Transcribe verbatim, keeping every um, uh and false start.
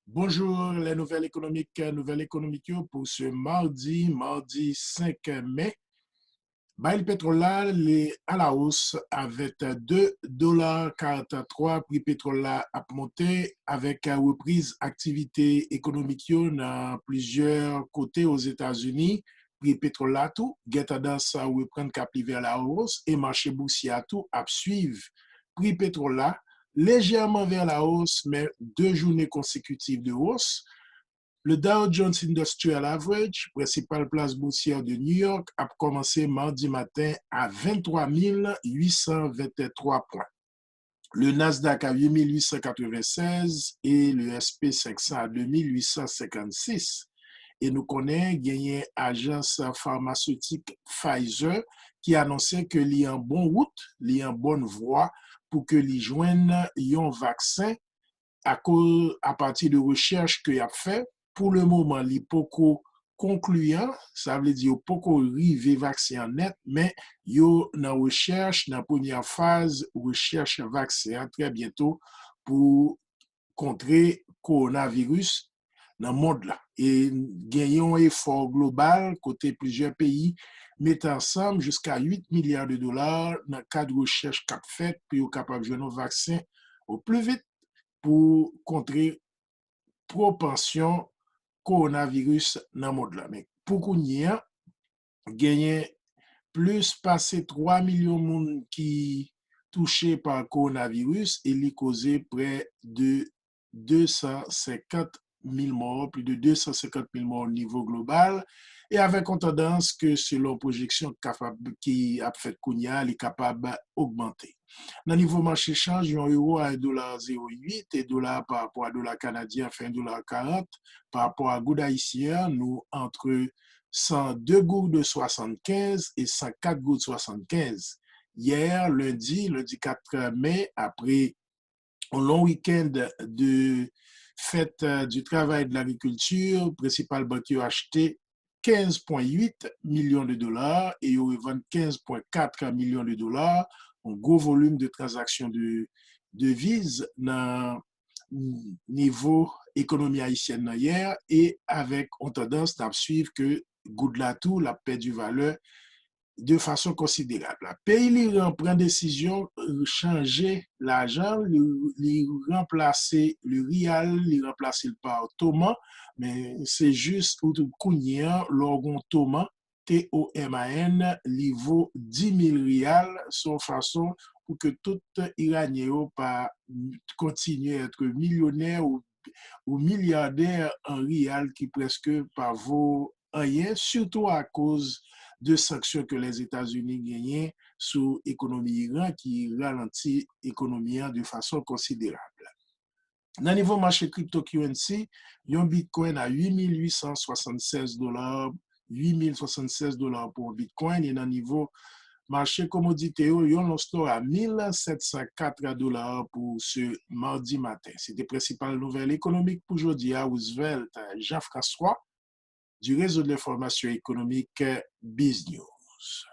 Bonjour, les nouvelles économiques, nouvèl ekonomik yo pou se madi, madi senk me. Baril petwòl la, li a la hausse avec deux dollars quarante-trois. Pri petwòl la ap monte avec reprise activité économique yo nan plizyè kote Ozetazini. Pri petwòl la tou gen tandans reprann k ap li vers la hausse e mache bousye a tou ap swiv pri petwòl la légèrement vers la hausse, mais deux journées consécutives de hausse. Le Dow Jones Industrial Average, prensipal plas bousyè de New York, ap kòmanse madi maten a venntrwa mil uitsanvenntrwa pwen. Le Nasdaq a uitmil uitsankatrevensèz e le S P senk san a de mil uitsansenkansis. E nou konnen genyen ajans famasetik Pfizer ki anonse ke li an bon wout, li an bòn vwa pou ke li jwenn yon vaksen akoz apati de rechèch ke y ap fè. Pou le moman, li poko konkliyan, sa vle di yo poko rive vaksen an nèt, men yo nan rechèch, nan premyè faz rechèch vaksen an trè byento pou kontre kowonaviris nan mond la. E genyen yon efò global kote plizyè peyi mete ansanm jiska uit milya de dola nan kad rechèch k ap fèt pou yo kapab jwenn yon vaksen o pli vit pou kontre pwopansyon kowonaviris nan mond la. Men pou kounye a, genyen plis pase twa milyon moun ki touche pa kowonaviris e li koze prè de de san senkant mil mò, plis de de san senkant mil mò o nivo global, e avèk yon tandans ke selon pwojeksyon kapab, ki ap fèt kounye a, li kapab ogmante. Nan nivo mache chanj, yon ewo a en dola zewo uit e dola a pa rapò a dola kanadyen an fè en dola karant, pa rapò a goud ayisyen an, nou antre san de goud swasannkenz e san kat goud swasannkenz. Yè, lendi, lendi kat me, apre yon long wikenn de fèt, euh, du travail de l'agriculture, prensipal bank yo achte kenz pwen uit milyon de dola e yo revann kenz pwen kat milyon de dola, yon gwo volim de tranzaksyon de deviz nan nivo ekonomi ayisyèn nan yè, e avèk yon tandans n ap swiv ke goud la tou l ap pèdi valè de fason konsiderab. Peyi Liran pran desizyon chanje lajan, li, li ranplase le riyal, li ranplase l pa toman, men se jis ou kounye a, lè w gen toman, T O M A N, li vo dis mil riyal, se yon fason pou ke tout Iranyen yo pa kontinye èt milyonè ou, ou milyadè an riyal ki prèske pa vo anyen, sitou akoz de sanksyon ke Lèzetazini genyen sou ekonomi Iran ki ralanti ekonomi an de fason konsiderab. Nan nivo mache cryptocurrency, yon Bitcoin a uit mil uit san swasannsèz dola, uit mil swasannsèz dola pou yon Bitcoin, e nan nivo mache komodite yo, yon lons lò a mil sèt san kat dola pou se madi maten. Se te prensipal nouvèl ekonomik pou jodi a, Roosevelt Jean-François, du réseau de l'information économique Biz News.